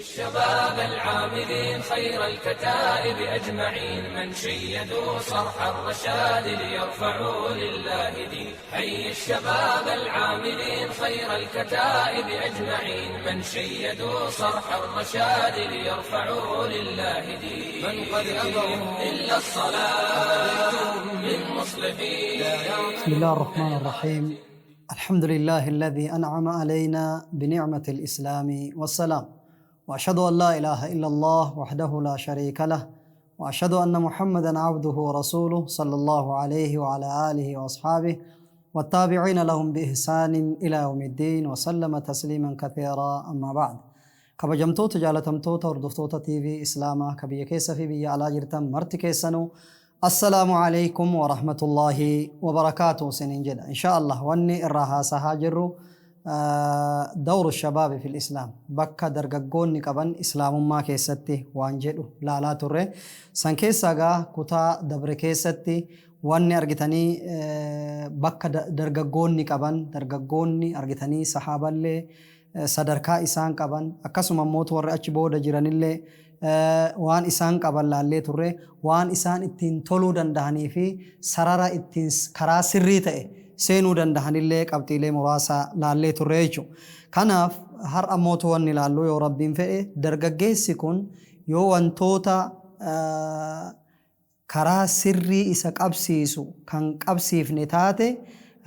الشباب العاملين خير الكتائب أجمعين من شيدوا صرح الرشاد ليرفعوا لله دين. حي الشباب العاملين خير الكتائب أجمعين من شيدوا صرح الرشاد ليرفعوا لله دين. من قد أبوا إلا الصلاة من مصلحين. بسم الله الرحمن الرحيم. الحمد لله الذي أنعم علينا بنعمة الإسلام والسلام، وأشهد أن لا إله إلا الله وحده لا شريك له، وأشهد أن محمدا عبده ورسوله صلى الله عليه وعلى آله وأصحابه والتابعين لهم بإحسان إلى يوم الدين وسلم تسليما كثيرا. أما بعد، kabajamtoota jaalatamtoota hordoftoota TV Islaamaa ka biyya keessa fi biyya alaa jirtan marti keessanuu, assalaamu alaikum wa rahmatullaahi wa barakaatuh isiniin jedha. Insha Allah wanni irraa haasahaa jirru dawru shabaabi fil islaam, bakka dargaggoonni qaban islaamummaa keessatti waan jedhu laalaa turre. San keessaa gaa kutaa dabre keessatti wanni argitanii bakka dargaggoonni qaban, dargaggoonni argitanii sahaaballee sadarkaa isaan qaban, akkasuma immoo warri achi booda jiranillee waan isaan qaban laallee turre. Waan isaan ittiin toluu dandahanii fi sarara ittiin karaa sirrii ta'e seenuu dandahanillee qabxiilee muraasa laallee turre jechuudha. Kanaaf har'a mootu wanni laallu, yoo Rabbiin fedhe, dargaggeessi kun yoo wantoota karaa sirrii isa qabsiisu kan qabsiifne taate,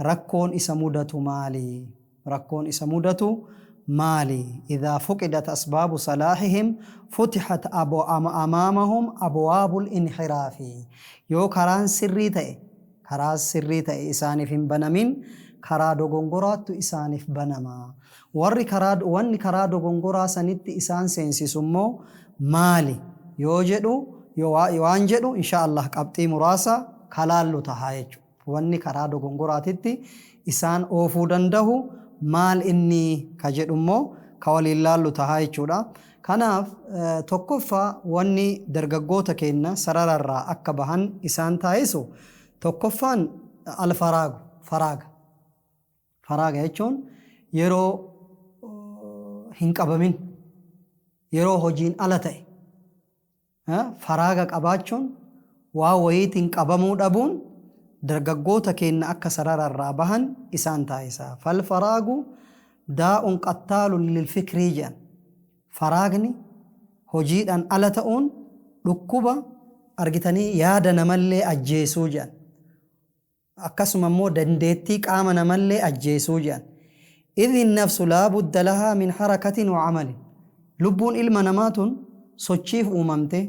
rakkoon isa mudatu maali? Rakkoon isa mudatu maali? إذا فقدت أسباب صلاحهم فتحت أمامهم أبواب الانحراف. Yoo karaan sirrii ta'e, karaa sirrii ta'e isaaniif hin banamin, karaa dogongoraattu isaaniif banama. Warri karaa wanni karaa dogongoraa sanitti isaan seensisu immoo maali yoo jedhu, yoo waan jedhu, insha Allah qabxii muraasa kalaallu tahaa jechuudha. Wanni karaa dogongoraatitti isaan oofuu danda'u maal inni ka jedhu immoo ka waliin laallu tahaa jechuudha. Kanaaf tokkoffaa wanni dargaggoota keenya sarararraa akka bahan isaan taasisu tokkoffaan الفراغ, faraaga. Faraaga jechuun yeroo hin qabamin, yeroo hojiin ala ta'e faraaga qabaachuun, waa wayiitiin qabamuu dhabuun dargaggoota keenya akka sarararraa bahan isaan taasisa. فالفراغ داء قتال للفكر jedhan. Faraagni hojiidhaan ala ta'uun dhukkuba argitanii yaada namallee ajjeesuu jedhan. Akkasuma immoo dandeettii qaama namallee ajjeesuu jedhan. إذ النفس لا بد لها من حركة وعمل. Lubbuun ilma namaa tun sochiif uumamte,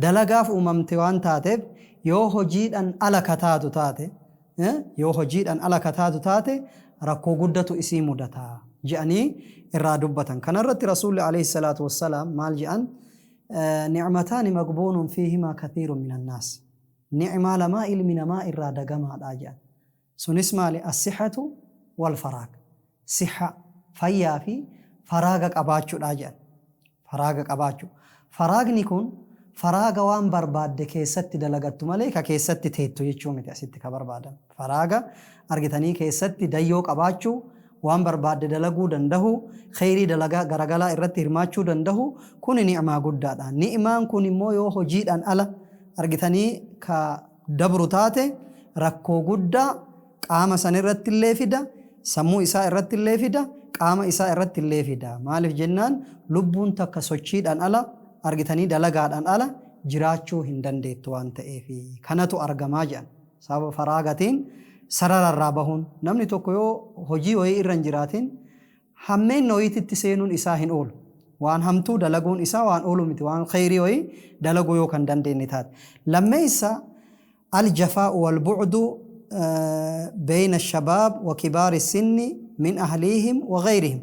dalagaaf uumamte waan taateef, yoo hojiidhaan ala kataatu taate, yoo hojiidhaan ala kataatu taate, rakkoo guddatu isii mudata je'anii irraa dubbatan. Kanarratti Rasuulli عليه الصلاة والسلام maal je'an? نعمتان مغبون فيهما كثير من الناس. Ni'maa lamaa ilmi namaa irraa dagamaadha je'an. Sunis maali? الصحة والفراغ. Siha, fayyaa fi faraaga qabaachuudha jedhan. Faraaga qabaachuu. Faraagni kun faraaga waan barbaadde keessatti dalagattu malee ka keessatti teettu jechuu miti asitti ka barbaadan. Faraaga argitanii keessatti dayyoo qabaachuu, waan barbaadde dalaguu danda'u, kheyrii dalagaa garagalaa irratti hirmaachuu danda'u, kun ni'maa guddaadha. Ni'maan kun immoo yoo hojiidhaan ala argitanii ka dabru taate, rakkoo guddaa qaama san irratti illee fida, sammuu isaa irratti illee fida, qaama isaa irratti illee fida. Maaliif jennaan, lubbuun takka sochiidhaan ala, argitanii dalagaadhaan ala jiraachuu hin dandeettu waan ta'eef, kanatu argamaa jedhan. Sababa faraagatiin sarararraa bahuun, namni tokko yoo hojii wayii irra hin jiraatin, hammeen wayiititti seenuun isaa hin oolu. Waan hamtuu dalaguun isaa waan oolu miti, waan kheyrii wayii dalaguu yoo kan dandeenye taate. Lammeessa, الجفاء والبعد بين الشباب وكبار السن من أهليهم وغيرهم.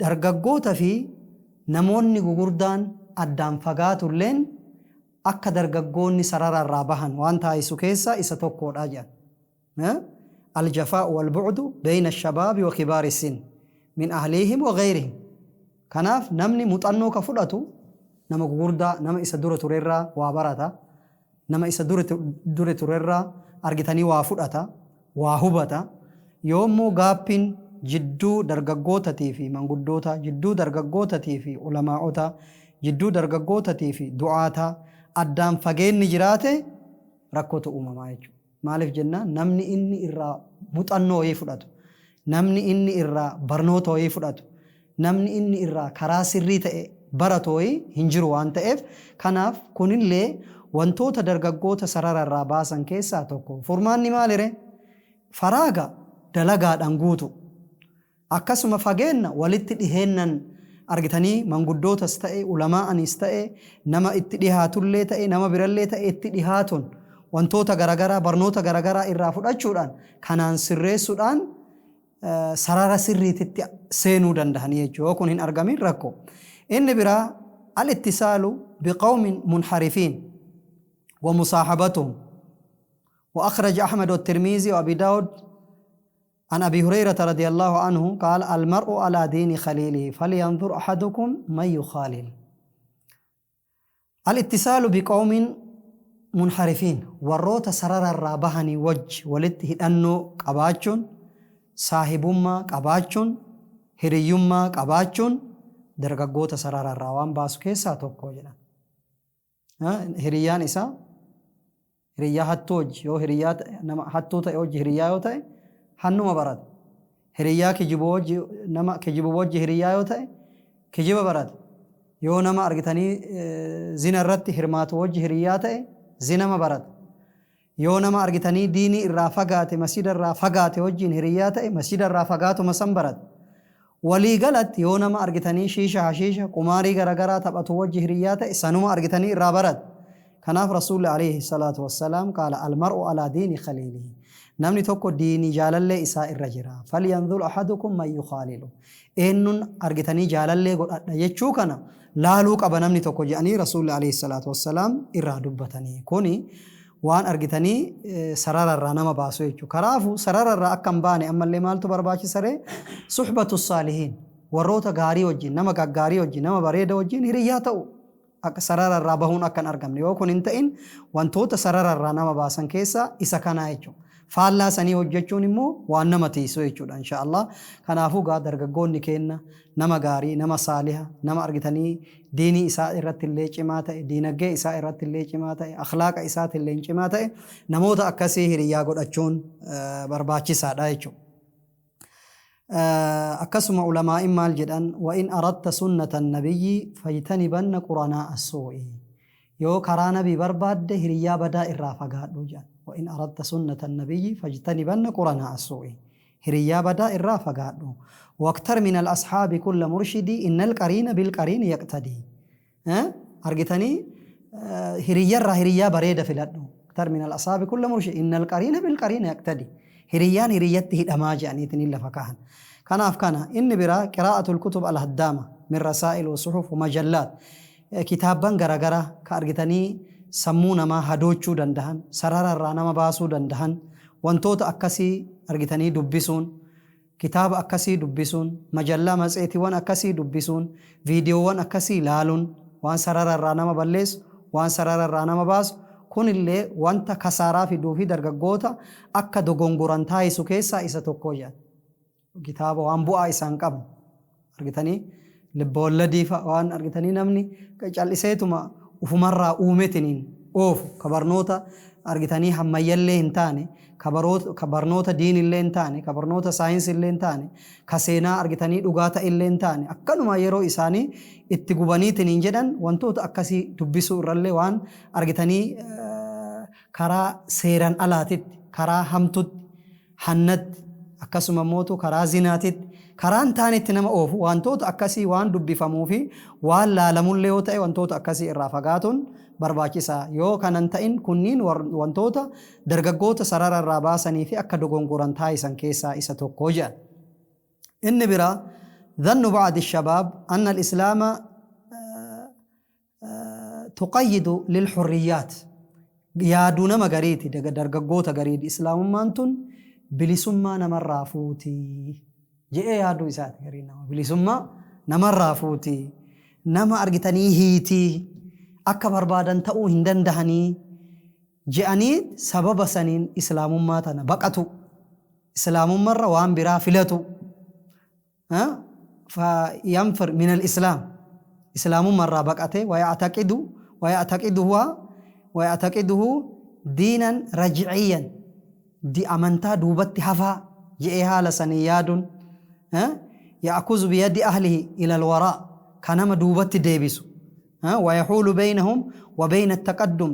Dargaggoota fi namoonni gugurdaan addaan fagaatulleen akka dargaggoonni sarararraa bahan waan taasisu keessa isa tokkodha jedhan. الجفاء والبعد بين الشباب وكبار السن من أهليهم وغيرهم. Kanaaf namni muuxannoo ka fudhatu nama gugurdaa, nama isa dura turerraa waa barata, nama isa dura turerraa argitanii waa fudhata, waa hubata. Yoo immoo gaappiin jidduu dargaggootatii fi manguddoota, jidduu dargaggootatii fi ulamaa'ota, jidduu dargaggootatii fi du'aata addaan fageenni jiraate rakkootu uumamaa jechuudha. Maaliif jennaan namni inni irraa muuxannoo wayii fudhatu, namni inni irraa barnoota wayii fudhatu, namni inni irraa karaa sirrii ta'e baratu wayii hin jiru waan ta'eef kanaaf kunillee wantoota dargaggoota sarara irraa baasan keessaa tokko. Furmaanni maalire? Faraaga dalagaadhaan guutu. Akkasuma fageenna walitti dhiheennan argitanii manguddootas ta'e ulamaa'anis ta'e nama itti dhihaatullee ta'e nama birallee ta'e itti dhihaatuun wantoota garagaraa barnoota garagaraa irraa fudhachuudhaan kanaan sirreessuudhaan sarara sirriititti seenuu dandahanii jechuudha. Yoo kun hin argamin rakkoo. Inni biraa al-ittisaalu biqawmin munharifiin wa musaahabatuhum. وأخرج أحمد والترمذي وأبي داود عن أبي هريرة رضي الله عنه قال المرء على دين خليله فلينظر أحدكم من يخالل. الاتصال بقوم منحرفين warroota sarara irraa bahanii wajji walitti hidhannoo qabaachuun, saahibummaa qabaachuun, hiriyyummaa qabaachuun dargaggoota sarara irraa waan baasu keessaa tokko jedhan. Hiriyyaan isaa hiriyyaa hattuu wajji yoo hiriyyaa nama hattuu ta'e wajji hiriyyaa yoo ta'e hannuma barata. Hiriyyaa kijiboo wajji nama kijiboo wajji hiriyyaa yoo ta'e kijiba barata. Yoo nama argitanii zina irratti hirmaatu wajji hiriyyaa ta'e zinama barata. Yoo nama argitanii diinii irraa fagaate masjida irraa fagaate wajjiin hiriyyaa ta'e masjida irraa fagaatuma san barata. Walii galatti yoo nama argitanii shiisha hashiisha qumaarii garagaraa taphatu wajji hiriyyaa ta'e sanuma argitanii irraa barata. Kanaaf Rasuulli alayhi salaatu wassalaam qaala almar'u alaa diini khaliilihi. Namni tokko diinii jaalallee isaa irra jira. Falyanzur ahadukum man yukhaalilu. Eenyuun argitanii jaalallee godhadha jechuu kana laaluu qaba namni tokko jedhanii Rasuulli alayhi salaatu wassalaam irraa dubbatanii. Kuni waan argitanii sarara irraa nama baasu jechuudha. Kanaafuu sarara irraa akka hin baane ammallee maaltu barbaachisa ree? Suhbatu saalihiin. Warroota gaarii wajjin, nama gaggaarii wajjin, nama bareeda wajjin hiriyyaa ta'u. Akka sarara irraa bahuun akka hin argamne. Yoo kun hin ta'in wantoota sarara irraa nama baasan keessaa isa kanaa jechuudha. Faallaa sanii hojjechuun immoo waan nama tiisu jechuudha inshaallah. Kanaafuu gaa dargaggoonni keenna nama gaarii, nama saaliha, nama argitanii diinii isaa irratti illee cimaa ta'e, diinagdee isaa irratti illee cimaa ta'e, akhlaaqa isaatti illee cimaa ta'e namoota akkasii hiriyyaa godhachuun barbaachisaadha jechuudha. Akkasuma ulamaa'in maal jedhan wa in aradta sunnata nabiyyi fajtanibanna quranaa as-suu'i. Yoo karaa nabii barbaadde hiriyyaa badaa irraa fagaadhu jedhan. Wa in aradta sunnata nabiyyi fajtanibanna quranaa as-suu'i. Hiriyyaa badaa irraa fagaadhu. Waqtar min al-ashaabi kulla murshidi innal qariina bil qariini yaqtadi. Argitanii hiriyyarraa hiriyyaa bareeda filadhu. Waqtar min al-ashaabi kulla murshidi innal qariina bil qariini yaqtadi. Hiriyyaan hiriyyatti hidhamaa jedhaniitiin lafa kaahan. Kanaaf kana inni biraa qiraa'atul kutub al-haddaama min rasaa'il wa suhuf wa majallaat. Kitaabban garagaraa ka argitanii sammuu namaa hadoochuu dandahan, sarara irraa nama baasuu dandahan, wantoota akkasii argitanii dubbisuun, kitaaba akkasii dubbisuun, majallaa matseetiiwwan akkasii dubbisuun, viidiyoowwan akkasii ilaaluun waan sarara irraa nama balleessu, waan sarara irraa nama baasu, kunillee wanta kasaaraa fiduu fi dargaggoota akka dogongoran taasisu keessaa isa tokko jedhan. Kitaaba waan bu'aa isaan qabu argitanii libboolladii fa'a waan argitanii namni cal'iseetuma ufumarraa uumetiniin oofu ka barnoota argitanii hammayyallee hin taane, ka barnoota diinillee hin taane, ka barnoota saayinsillee hin taane, ka seenaa argitanii dhugaa ta'illee hin taane akkanuma yeroo isaanii itti gubaniitiniin jedhan wantoota akkasii dubbisuu irrallee waan argitanii karaa seeran alaatitti, karaa hamtutti, hannatti, akkasuma mootu karaa zinaatitti, karaa hin taanetti nama oofu wantoota akkasii waan dubbifamuu fi waan laalamullee yoo ta'e wantoota akkasii irraa fagaatuun barbaachisaa. Yoo kanan ta'in kunniin wantoota dargaggoota sarara irraa baasanii fi akka dogongoran taasisan keessaa isa tokko jedhan. Inni biraa dhannu ba'di shabaab anna al-islaama tuqayyidu lil-hurriyyaat. Yaaduu nama gariiti dargaggoota gariiti islaamummaan tun bilisummaa namarraa fuuti je'ee yaaduu isaati gariin nama bilisummaa namarraa fuuti nama argitanii hiitii akka barbaadan ta'uu hin dandahanii je'anii sababa saniin islaamummaa tana baqatu islaamummarra waan biraa filatu. فينفر من الإسلام إسلام مرة بقته ويعتقده ويعتقده دينا رجعيا دي أمنتا دوبت هفا جئها لسنياد يأخذ بيد أهله إلى الوراء كانما دوبت ديبسو ويحول بينهم وبين التقدم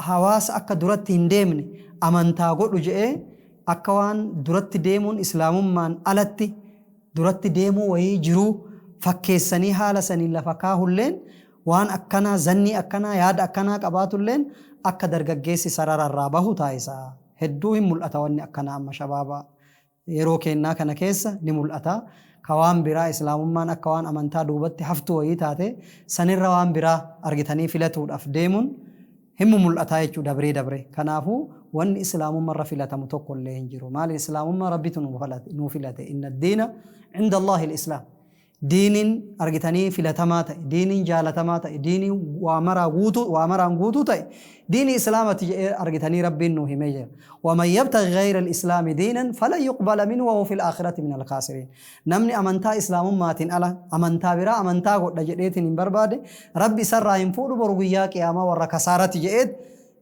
حواس أكا درت هندمني أمنتا قلو جئ أكوان درت ديمون إسلام من ألتي درت ديمو ويجرو فكيسني حالة سني لفكاه اللين وان أكنا زني أكنا ياد أكنا قبات اللين أكا درقجيسي سرار الرابه تايسا هدوهم ملأتواني أكنا أما شبابا yeroo kennaa kana keessa ni mul'ata. Ka waan biraa islaamummaan akka waan amantaa duubatti haftuu wayii taate sanirra waan biraa argitanii filatuudhaaf deemuun hin mul'ata jechuudha dabree dabree. Kanaafuu wanni islaamummaarra filatamu tokko illee hin jiru. Maali islaamummaa rabbitu nuu filate. Inna diina inda Allahi al-islaam. Diiniin argitanii filatamaa ta'e, diiniin jaalatamaa ta'e, diiniin waa maraan guutuu ta'e, diinii islaamati jedhee argitanii rabbiin nuu himee jira. ومن يبتغي غير الإسلام دينا فلن يقبل منه وهو في الآخرة من الخاسرين. نمني أمنتا إسلام ماتين ألا أمنتا برا أمنتا قد جئتين إن برباد ربي سر ينفور برغيا قياما ور كسارة جئت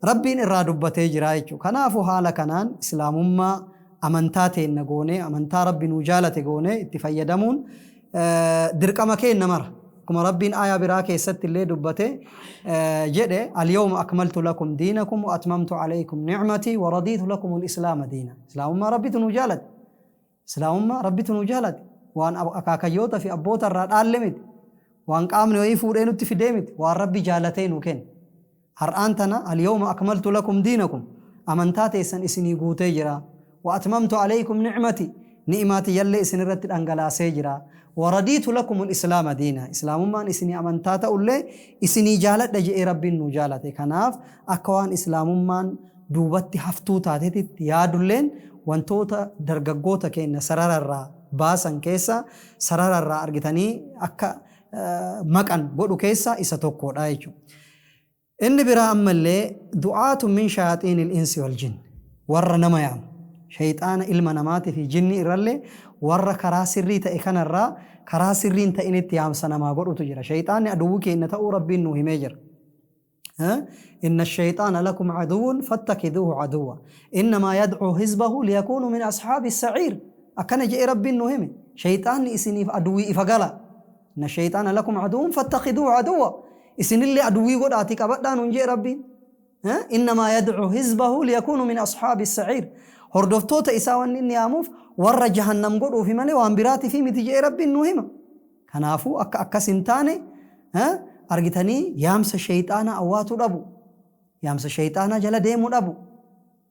ربي إن ربته جرايچو. كنافو حال كنان إسلام ما أمنتا تين نغوني أمنتا ربي نجالة غوني اتفيدمون درقما كين نمر كما ربين آية براكي ست اللي دبته جده اليوم أكملت لكم دينكم وأتممت عليكم نعمتي ورضيت لكم الإسلام دينا. إسلام ما ربي تنجالت، إسلام ما ربي تنجالت وأن أكاكيوتا في أبوتا الراد علمت وأن قامن ويفورين في ديمت وأن ربي جالتين وكين هرآنتنا اليوم أكملت لكم دينكم أمنتاتي سن إسني قوتي جرا وأتممت عليكم نعمتي نعمتي يلي إسن رت الأنجلاسي جرا ورضيت لكم الإسلام دينا. إسلام ما إسني أمنتاتا أولي إسني جالت دجئ ربي نجالت. كناف أكوان إسلام ما دوبت حفتو تاتي يادولين وانتوتا درققوتا كين سرار الرا باسن كيسا سرار الرا أرغتاني أكا مكان بودو كيسا إسا توكو رايچو. إن برا أما اللي دعاة من شياطين الإنس والجن ور نما يام شيطان ilma namaati fi jinni irrallee warra karaa sirrii ta'e kanarraa karaa sirriin ta'initti yaamsa namaa godhutu jira. Shayxaanni aduwwi keenya ta'uu rabbiin nuu himee jira. إن الشيطان لكم عدو فاتخذوه عدوا إنما يدعو حزبه ليكونوا من أصحاب السعير. أكن جاء ربي نوهم شيطان إسني عدوي إفقلا إن الشيطان لكم عدو فاتخذوه عدوا إسن اللي عدوي قد أتيك أبدا نجي ربي إنما يدعو حزبه ليكونوا من أصحاب السعير. هردفتوتا إساوان إني آموف ور جهنم قد في مالي وأنبراتي في متجئ ربي نوهم كنافو أك أكسنتاني ها أرجتني يامس الشيطان أواتو ربو يامس الشيطان جل ديمو ربو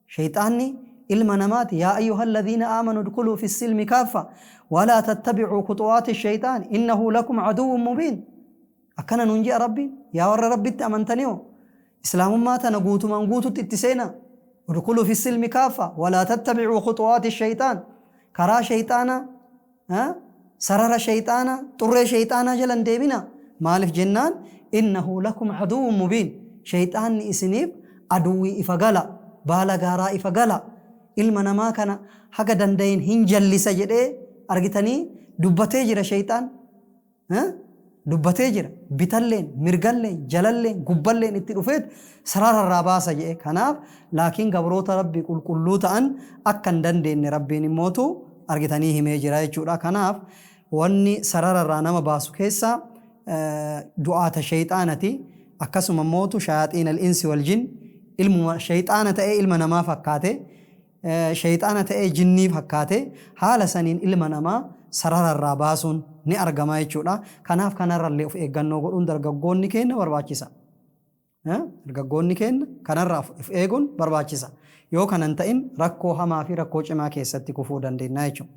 شيطاني إلما نمات يا أيها الذين آمنوا ادخلوا في السلم كافة ولا تتبعوا خطوات الشيطان إنه لكم عدو مبين. أكنا ننجي ربي يا ور ربي تأمنتنيو إسلام ما تنقوت من قوت تتسينا ادخلوا في السلم كافة ولا تتبعوا خطوات الشيطان كرا شيطانا ها سرر شيطانا طر شيطانا جل ديمنا مالف جنان إنه لكم عدو مبين. شيطان إسنيب عدوي إفقلا بالا غارا إفقلا إلما نما كان حقا دندين هنجل سجده أرغتني دبتي جرى شيطان ها دبتي جرى بتلين مرقلين جللين قبلين اتلوفيت سرار الراباسة جئ كناف. لكن قبروت ربي قل قلوت أن أكن دندين ربي نموتو أرغتني همي جرى يجورا كناف. واني سرار الرانما باسو كيسا دعاة شيطانتي أكسم موتو شياطين الإنس والجن ilmu shayxaana ta'ee ilma namaa fakkaate shayxaana ta'ee jinnii fakkaate haala saniin ilma namaa sarararraa baasuun ni argama jechuudha. Kanaaf kanarrallee of eeggannoo godhuun dargaggoonni keenya barbaachisa. Dargaggoonni keenya kanarraa of eeguun barbaachisa. Yoo kanan ta'in rakkoo hamaa fi rakkoo cimaa keessatti kufuu dandeenya jechuudha.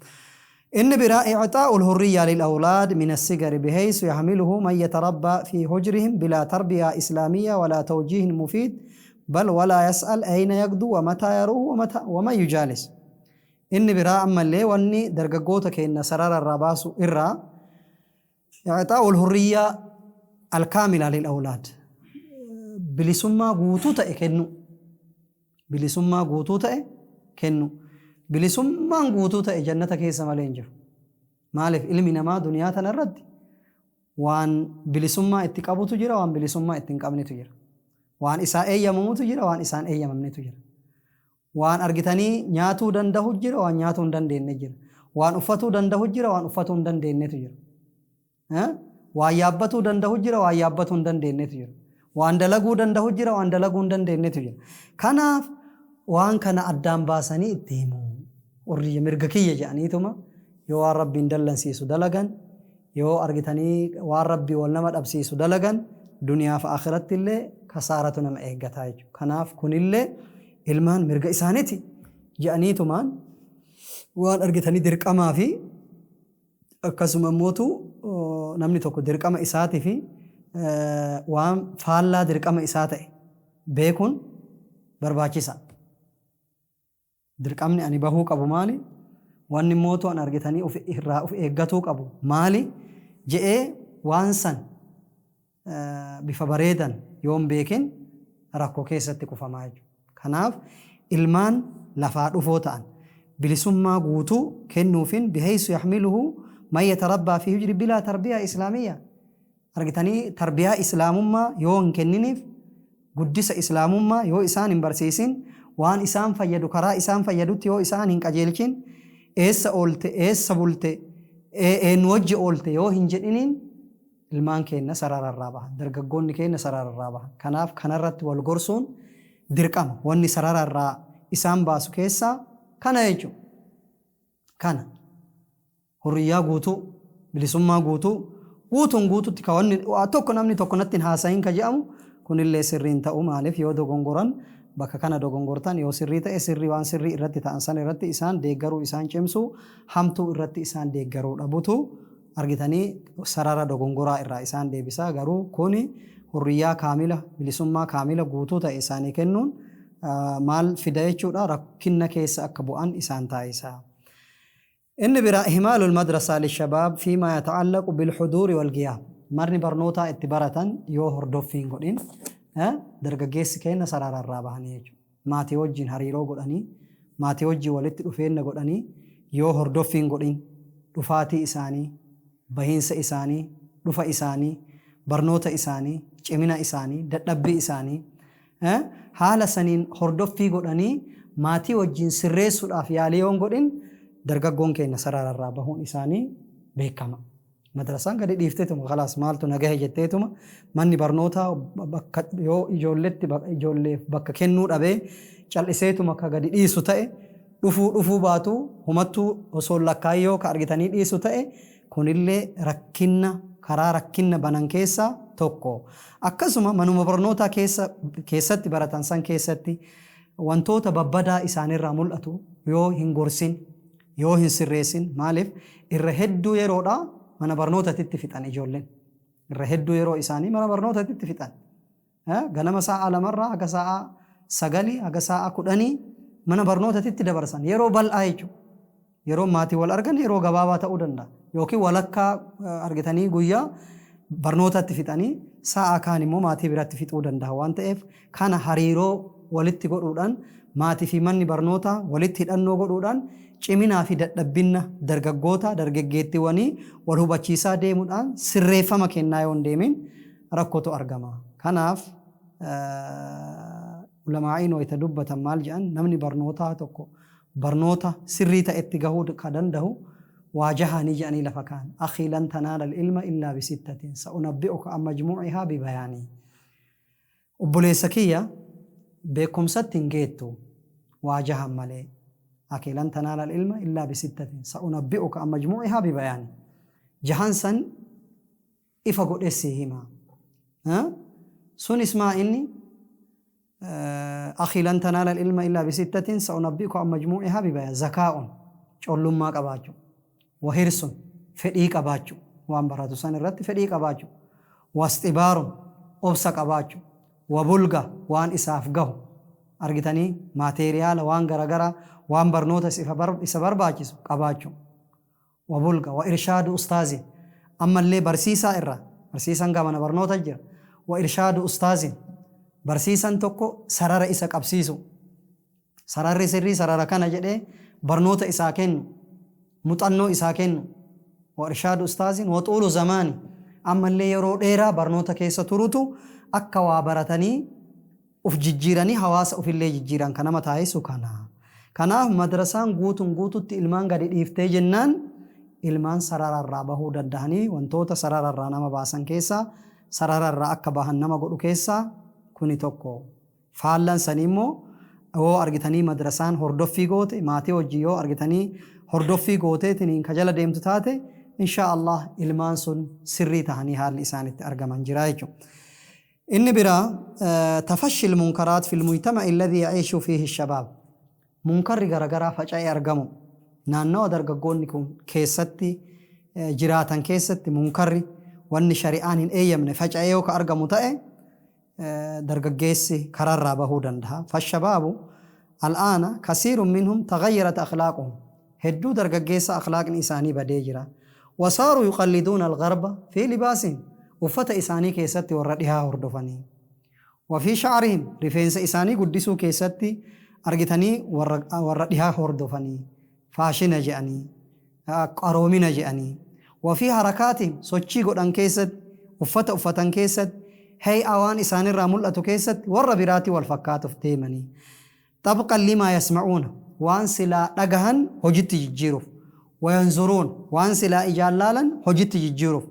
إن براء إعطاء الحرية للأولاد من الصغر بحيث يحمله من يتربى في حجرهم بلا تربية إسلامية ولا توجيه مفيد بل ولا يسأل أين يقدو ومتى يروح ومتى وما يجالس. إن براء أما اللي واني درققوتك إن سرار الرباس إرى إعطاء الحرية الكاملة للأولاد بلسما قوتوتا إكنو بلسما قوتوتا إكنو bilisummaan guutuu ta'e jannata keessa malee hin jiru. Maaliif ilmi namaa duniyaa tana irratti waan bilisummaa itti qabutu jira, waan bilisummaa itti hin qabnetu jira. Waan isaa eeyyamamutu jira, waan isaan eeyyamamnetu jira. Waan argitanii nyaatuu dandahu jira, waan nyaatuu hin dandeenye jira. Waan uffatuu dandahu jira, waan uffatuu hin dandeenyetu jira. Waan yaabbatuu dandahu jira, waan yaabbatuu hin dandeenyetu jira. Waan dalaguu dandahu jira, waan dalaguu hin dandeenyetu jira. Kanaaf waan kana addaan baasanii itti himu. Hurriyya mirga kiyya jedhaniituma yoo waan Rabbiin dallansiisu dalagan, yoo argitanii waan Rabbii wal nama dhabsiisu dalagan, duniyaaf akhiratti illee kasaaratu nama eeggataa jechuudha. Kanaaf kunillee ilmaan mirga isaaniti jedhaniitumaan waan argitanii dirqamaa fi akkasuma immootu namni tokko dirqama isaatii fi waan faallaa dirqama isaa ta'e beekuun barbaachisa. Dirqamni ani bahuu qabu maali? Wanni immootu an argitanii of irraa of eeggatuu qabu maali? Je'ee waan san bifa bareedan yoo hin beekin rakkoo keessatti kufamaa jechuudha. Kanaaf ilmaan lafaa dhufoo ta'an bilisummaa guutuu kennuufin bihaysu yaxmiluhu man yatarabbaa fi hujri bilaa tarbiyaa islaamiyya. Argitanii tarbiyaa islaamummaa yoo hin kenniniif, guddisa islaamummaa yoo isaan hin barsiisin, waan isaan fayyadu karaa isaan fayyadutti yoo isaan hin qajeelchin, eessa oolte, eessa bulte, eenyu wajji oolte yoo hin jedhiniin ilmaan keenna sarararraa bahan, dargaggoonni keenna sarararraa bahan. Kanaaf kanarratti wal gorsuun dirqama. Wanni sarararraa isaan baasu keessaa kana jechuudha. Kana hurriyyaa guutuu, bilisummaa guutuu, guutuun guututti ka wanni waa tokko namni tokko natti hin haasayin ka je'amu kunillee sirrii hin ta'u. Maaliif yoo dogongoran bakka kana dogongortan, yoo sirrii ta'e sirrii, waan sirrii irratti ta'an san irratti isaan deeggaruu, isaan cimsuu, hamtuu irratti isaan deeggaruu dhabutu argitanii sarara dogongoraa irraa isaan deebisa. Garuu kuni hurriyyaa kaamila, bilisummaa kaamila guutuu ta'e isaanii kennuun maal fida jechuudha? Rakkinna keessa akka bu'an isaan taasisa. Inni biraa ihmaalul madrasaa lishabaab fiimaa yata'allaqu bilhuduuri walgiyaab. Marni barnootaa itti baratan yoo hordoffii hin godhin dargaggeessi keenna sarara irraa bahanii jechuudha. Maatii wajjin hariiroo godhanii, maatii wajjin walitti dhufeenna godhanii yoo hordoffii hin godhin dhufaatii isaanii, bahiinsa isaanii, dhufa isaanii, barnoota isaanii, cimina isaanii, dadhabbii isaanii haala saniin hordoffii godhanii maatii wajjin sirreessuudhaaf yaalii yoo hin godhin dargaggoon keenya sarara irraa bahuun isaanii beekama. Madrasaan gadi dhiifteetuma khalaas maaltu na gahe jetteetuma manni barnootaa bakka yoo ijoolletti ijoolleef bakka kennuu dhabee cal'iseetuma ka gadi dhiisu ta'e, dhufuu dhufuu baatu humattuu osoo hin lakkaa'in yoo ka argitanii dhiisu ta'e, kunillee rakkinna karaa rakkinna banan keessaa tokko. Akkasuma manuma barnootaa keessa keessatti baratan san keessatti wantoota babbadaa isaanirraa mul'atu yoo hin gorsin, yoo hin sirreessin, maaliif irra hedduu yeroodha mana barnootatitti fixan ijoolleen. Irra hedduu yeroo isaanii mana barnootatitti fixan. Ganama sa'a 2rraa haga sa'a 9, haga sa'a 10 mana barnootatitti dabarsan. Yeroo bal'aa jechuudha. Yeroo maatii wal argan yeroo gabaabaa ta'uu danda'a. Yookiin walakkaa argitanii guyyaa barnootatti fixanii sa'a kaan immoo maatii biratti fixuu danda'a waan ta'eef, kana hariiroo walitti godhuudhaan, maatii fi manni barnootaa walitti hidhannoo godhuudhaan, ciminaa fi dadhabbinna dargaggoota dargaggeettiwwanii wal hubachiisaa deemuudhaan sirreeffama kennaa yoo hin deemin rakkotu argama. Kanaaf ulamaa'iin wayita dubbatan maal jedhan? Namni barnootaa tokko barnoota sirrii ta'etti gahuu ka dandahu waa jahaanii jedhanii lafa kaan. Akhii, lan tanaala al-ilma illaa bisittatin sa'unabbi'uka an majmuu'ihaa bibayaanii. Obboleessa kiyya, beekkomsatti hin geettu waa jahan malee. Akhii, lan tanaala al-ilma illaa bisittatin sa'unabbi'uka an majmuu'ihaa bibayaanii. Jahan san ifa godhee sii hima. Sunis maa inni? Akhii, lan tanaala al-ilma illaa bisittatin sa'unabbi'uka an majmuu'ihaa bibayaan. Zakaa'un, collummaa qabaachuu. Wa hirsun, fedhii qabaachuu, waan baratu san irratti fedhii qabaachuu. Wasxibaarun, obsa qabaachuu. Wa bulga, waan isaaf gahu argitanii maateeriyaala waan garagaraa, waan barnoota isa barbaachisu qabaachuu. Wa bulga wa irshaadu ustaazin, ammallee barsiisaa irraa, barsiisan gaa mana barnoota jira, wa irshaadu ustaazin, barsiisan tokko sarara isa qabsiisu, sararri sirrii sarara kana jedhee barnoota isaa kennu, muxannoo isaa kennu. Wa irshaadu ustaazin wa xuulu zamaani. Ammallee yeroo dheeraa barnoota keessa turutu akka waa baratanii uf jijjiiranii hawaasa ufillee jijjiiran kan nama taasisu kana. Kanaaf madrasaan guutuun guututti ilmaan gadi dhiiftee jennaan ilmaan sarararraa bahuu dandahanii wantoota sarararraa nama baasan keessaa sarararraa akka bahan nama godhu keessaa kuni tokko. Faallan sanii immoo yoo argitanii madrasaan hordoffii goote maatii wajjin yoo argitanii hordoffii gooteetiin ka jala deemtu taate insha Allah ilmaan sun sirrii tahanii haalli isaanitti argaman jira jechuudha. Inni biraa tafashshi munkaraat fil mujtama'i alladhi ya'iishu fiihi shabaab. Munkarri garagaraa faca'ee argamu naannawa dargaggoonni kun keessatti jiraatan keessatti munkarri wanni shari'aan hin eeyyamne faca'ee yoo ka argamu ta'e dargaggeessi karaarraa bahuu danda'a. Fashabaabu al'aana kasiirun minhum taghayyarat akhlaaquhum. Hedduu dargaggeessa akhlaaqni isaanii badee jira. Wasaaruu yuqalliduuna algarba fi libaasihim. Uffata isaanii keessatti warra dhihaa hordofanii. Wafii shacarihim rifeensa isaanii guddisuu keessatti argitanii warra dhihaa hordofanii. Faashina je'anii. Qaroomina je'anii. Wafii harakaatihim sochii godhan keessatti uffata uffatan keessatti hay'a waan isaanirraa mul'atu keessatti warra biraatii wal fakkaatuuf deemanii. Xabqan limaa yasma'uuna waan silaa dhagahan hojitti jijjiiruuf. Wayanzuruun waan silaa ijaan laalan hojitti jijjiiruuf.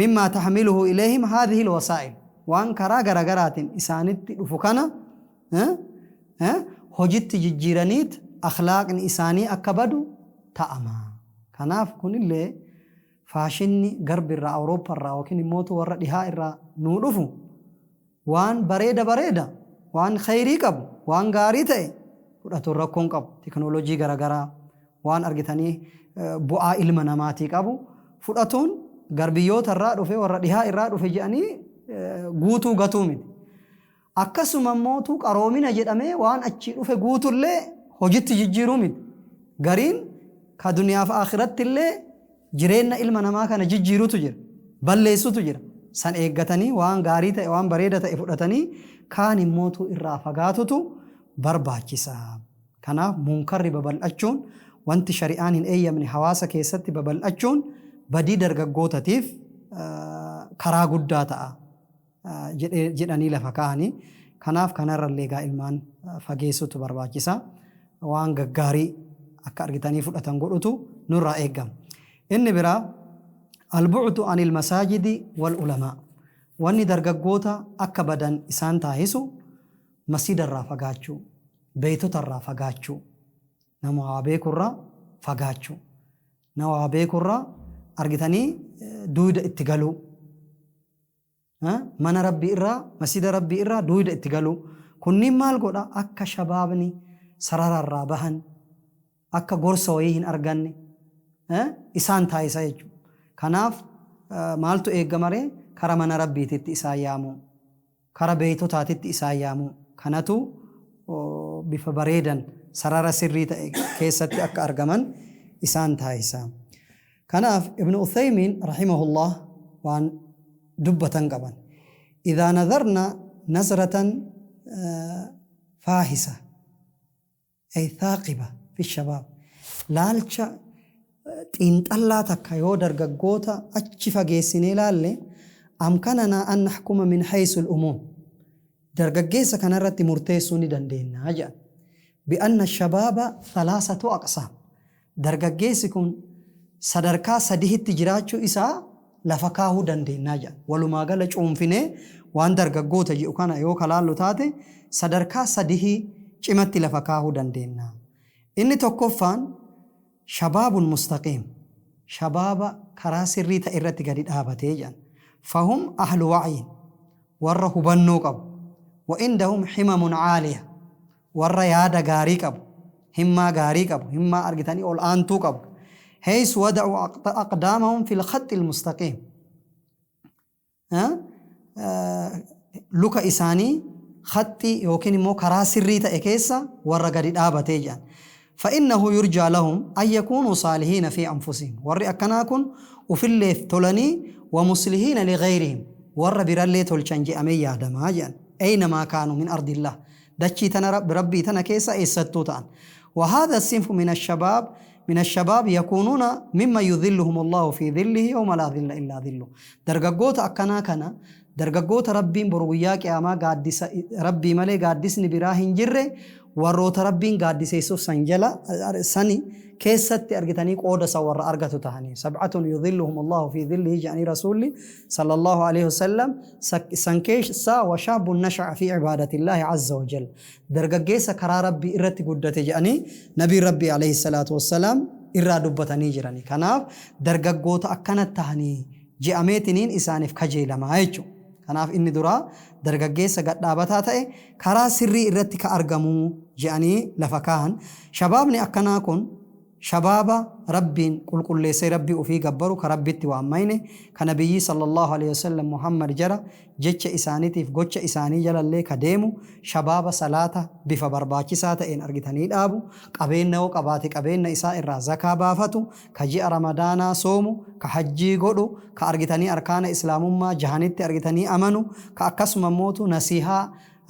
Mimmaa taxmiluhu ilayhim haadhihi alwasaa'il waan karaa garagaraatiin isaanitti dhufu kana hojitti jijjiiraniit akhlaaqni isaanii akka badu ta'ama. Kanaaf kunillee faashinni garbi irraa Awurooppaa irraa yookiin immoo warra dhihaa irraa nuu dhufu waan bareeda bareeda waan khayrii qabu waan gaarii ta'e fudhatuun rakkoon qabu teknoolojii garagaraa waan argitanii bu'aa ilma namaatii qabu fudhatuun garbiyyoota irraa dhufe warra dhihaa irraa dhufe jedhanii guutuu gatuu miti. Akkasuma immootu qaroomina jedhamee waan achii dhufe guutullee hojitti jijjiiruu miti. Gariin ka duniyaaf akhiratti illee jireenya ilma namaa kana jijjiirutu jira. Balleessutu jira. San eeggatanii waan gaarii ta'e waan bareeda ta'e fudhatanii kaan immootu irraa fagaatutu barbaachisa. Kanaaf munkarri babal'achuun wanti shari'aan hin eeyyamne hawaasa keessatti babal'achuun badii dargaggootatiif karaa guddaa ta'a jedhanii lafa kaa'anii. Kanaaf kanarrallee egaa ilmaan fageessutu barbaachisa. Waan gaggaarii akka argitanii fudhatan godhutu nurraa eegama. Inni biraa albu'du anil masaajidi wal ulamaa. Wanni dargaggoota akka badan isaan taasisu masjidarraa fagaachuu, beeytotarraa fagaachuu, nama waa beekurraa fagaachuu, nama waa beekurraa argitanii duuda itti galuu, mana rabbii irraa masjida rabbii irraa duuda itti galuu. Kunniin maal godha akka shabaabni sarararraa bahan akka gorsa wayii hin arganne isaan taasisa jechuudha. Kanaaf maaltu eegama ree kara mana rabbiititti isaan yaamuu, kara beeytotaatitti isaan yaamuu. Kanatu bifa bareedan sarara sirrii ta'e keessatti akka argaman isaan taasisa. Kanaaf Ibn Uthaymiin rahimahullah waan dubbatan qaban. إذا نظرنا نظرة فاحصة أي ثاقبة في الشباب laalcha xiinxallaa takka yoo dargaggoota achi fageessinee laalle أمكننا أن نحكم من حيث العموم dargaggeessa kanarratti murteessuu ni dandeenya jedhan. بأن الشباب ثلاثة أقسام dargaggeessi kun sadarkaa sadihitti jiraachuu isaa lafa kaahuu dandeenya jedhan. Walumaa gala cuunfinee waan dargaggoota jedhu kana yoo kalaallu taate sadarkaa sadihii cimatti lafa kaahuu dandeenya. Inni tokkoffaan شباب مستقيم shabaaba karaa sirrii ta'e irratti gadi dhaabatee jedhan. فهم أهل وعي warra hubannoo qabu. وعندهم همم عالية warra yaada gaarii qabu. Himmaa gaarii qabu. Himmaa argitanii ol aantuu qabu. حيث وضعوا أقدامهم في الخط المستقيم. Luka isaanii khatti yookiin immoo karaa sirrii ta'e keessa warra gadi dhaabatee jedhan. فإنه يرجى لهم أن يكونوا صالحين في أنفسهم warri akkanaa kun ufilleef tolanii ومصلحين لغيرهم warra birallee tolchan je'amee yaadamaa jedhan. أينما كانوا من أرض الله dachii tana rabbii tana keessa eessattuu ta'an. وهذا الصنف من الشباب من الشباب يكونون ممن يظلهم الله في ظله يوم لا ظل إلا ظله. درجات أكنا كنا درجات ربين بروياك يا ما قادس ربي ملي قادسني براهن جره warroota rabbiin gaaddiseessuuf san jala sani keessatti argitanii qooda san warra argatu tahanii sab'atun yudhilluhum Allahu fi dhillihi jedhanii rasuulli sallallahu alaihi wasallam san keessaa washaabun nasha'a fi cibaadatillahi azza wa jalla dargaggeessa karaa rabbii irratti guddate jedhanii nabii rabbii alayhi salaatu wassalaam irraa dubbatanii jirani. Kanaaf dargaggoota akkana tahanii je'ameetiniin isaaniif kajeelamaa jechuudha. Kanaaf inni duraa dargaggeessa gadhaabataa ta'e karaa sirrii irratti ka argamu je'anii lafa kaahan. Shabaabni akkanaa kun shabaaba rabbiin qulqulleessee rabbii ofii gabbaru ka rabbitti waammayne ka nabiyyii sallallahu alaihi wasallam Muhammad jara jecha isaaniitiif gocha isaanii jalallee ka deemu shabaaba salaata bifa barbaachisaa ta'een argitanii dhaabu qabeenya yoo qabaate qabeenya isaa irraa zakaa baafatu ka ji'a ramadaanaa soomu ka hajjii godhu ka argitanii arkaana islaamummaa jahanitti argitanii amanu ka akkasuma mootu nasihaa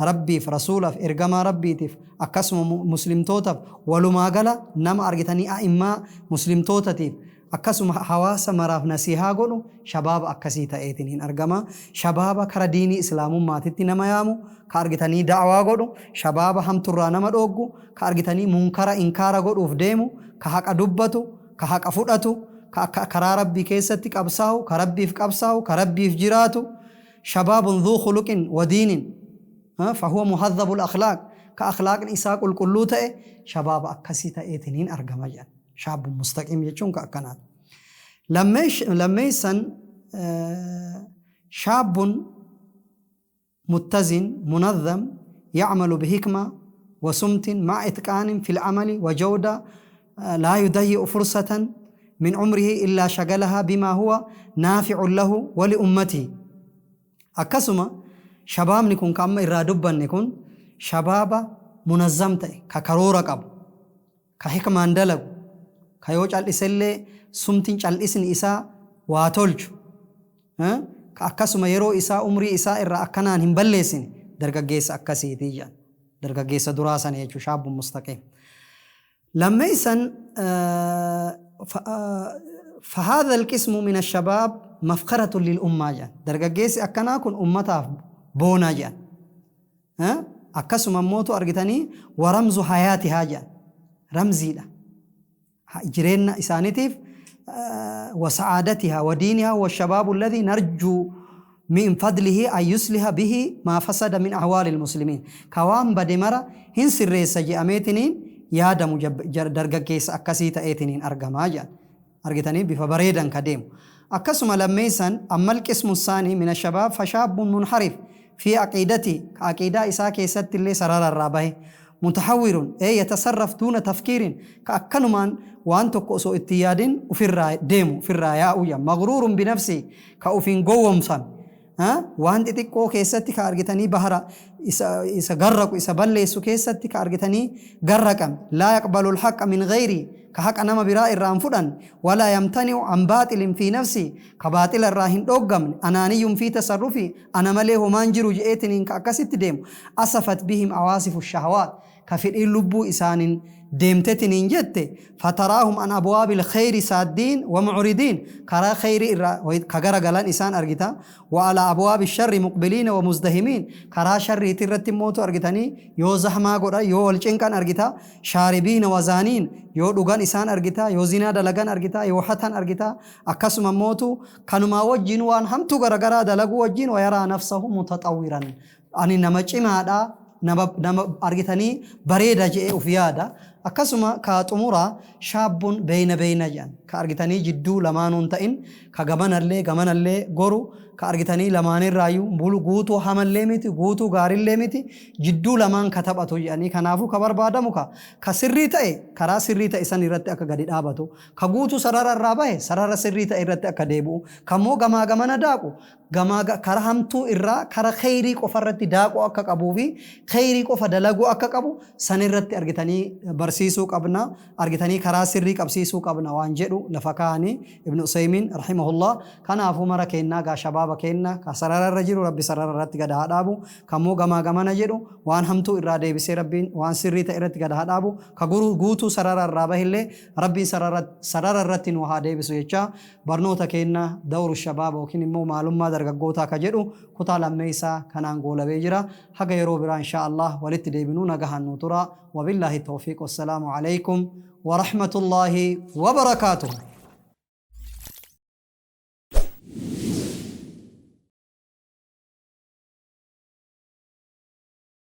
rabbiif rasuulaaf ergamaa rabbiitiif akkasuma muslimtootaaf walumaa gala nama argitanii a'immaa muslimtootatiif akkasuma hawaasa maraaf nasihaa godhu shabaaba akkasii ta'eetiin hin argama. Shabaaba kara diinii islaamummaatitti nama yaamu ka argitanii da'waa godhu shabaaba hamturraa nama dhooggu ka argitanii munkara inkaara godhuuf deemu ka haqa dubbatu ka haqa fudhatu ka karaa rabbii keessatti qabsaa'u ka rabbiif qabsaa'u ka rabbiif jiraatu shabaabun dhuu khuluqin wa diinin فهو مهذب الأخلاق كأخلاق إساق القلوتة شباب أكسي تأتنين أرجمجا شاب مستقيم يجون كأكنات لميسا شاب متزن منظم يعمل بحكمة وسمت مع إتقان في العمل وجودة لا يضيع فرصة من عمره إلا شغلها بما هو نافع له ولأمته. أكسما shabaabni kun ka amma irraa dubbanne kun shabaaba munazzam ta'e ka karoora qabu ka hikmaan dalagu ka yoo cal'isellee sumtiin cal'isni isaa waa tolchu ka akkasuma yeroo isaa umrii isaa irraa akkanaan hin balleessine dargaggeessa akkasiitii jedhan dargaggeessa duraa sana jechuu shaabun mustaqiim. Lammeessan فهذا القسم من الشباب مفخرة للأمة jedhan dargaggeessi akkanaa kun ummataaf boonaa jedhan akkasuma mootu argitanii waramzu hayaatihaa jedhan ramziidha jireenya isaaniitiif وسعادتها ودينها والشباب الذي نرجو من فضله أن يصلح به ما فسد من أحوال المسلمين كوام بدمرة هن سريسة جأميتنين يادم درجة أكسي تأتنين أرجما جان أرجتني بفبريدا كديم أكسم لميسا أما القسم الثاني من الشباب فشاب منحرف في عقيدتي عقيدة إساك ست اللي سرار الرابه متحور أي يتصرف دون تفكير كأكنمان وأن تقصو اتياد وفي الرأي ديمو في الرأي مغرور بنفسه كأوفين قوم صن ها وأنت تقو كيستي كأرجتني بهرة إسا غرق إسا بلسو كيستي كأرجتني غرقا لا يقبل الحق من غيري كحق أنا ما براء الرام فدان ولا يمتنع عن باطل في نفسي كباطل الراهن دوغم أناني في تصرفي أنا مليه مانجر جئتني كأكست ديم أسفت بهم عواصف الشهوات كفر اللبو إسان ديمتتنين جت فتراهم عن أبواب الخير سادين ومعرضين كرا خير كغرغلان إسان أرجتا وعلى أبواب الشر مقبلين ومزدهمين كرا شر ترت موت أرجتني يو زحمة غرا يو الچنكان أرجتا شاربين وزانين يو دوغان إسان أرجتا يو زنا دلغان أرجتا يو حتان أرجتا أكسم موتو كانوا وجين وان همتو غرغرا دلغو وجين ويرى نفسه متطورا أني نمچ مادا nama argitanii bareeda je'ee of yaada akkasuma ka xumuraa shaabun beeyna beeyna jedhan ka argitanii jidduu lamaanuun ta'in ka gamanallee gamanallee goru ka argitanii lamaanirraayyuu bulu guutuu hamallee miti guutuu gaarillee miti jidduu lamaan ka taphatu jedhanii kanaafuu ka barbaadamu ka sirrii ta'e karaa sirrii ta'e san irratti akka gadi dhaabatu ka guutuu sarara irraa bahe sarara sirrii ta'e irratti akka deebi'u kammoo gamaa gamana daaqu gamaa kara hamtuu irraa kara kheyrii qofa irratti daaquu akka qabuu fi kheyrii qofa dalaguu akka qabu san irratti argitanii Barsiisuu qabna, argitanii karaa sirrii qabsiisuu qabna waan jedhu lafa kaa'anii Ibn Usaymiin rahimahullah. Kanaafuu mara keennaa gaa shabaaba keenna ka sarara irra jiru Rabbi sarara irratti gad haa dhaabu, kammoo gamaa gamana jedhu waan hamtuu irraa deebisee Rabbiin waan sirrii ta'e irratti gad haa dhaabu, ka guutuu sarara irraa bahellee Rabbiin sarara irratti nu haa deebisu jechaa barnoota keenna dawru shabaaba yookiin immoo maalummaa dargaggootaa ka jedhu kutaa lammeeysaa kanaan goolabee jira. Haga yeroo biraa inshaa Allah walitti deebinuu nagahaan nuu turaa. Wabillaahi tawfiiq wassalaamu aleykum warahmatullaahi wabarakaatuhu.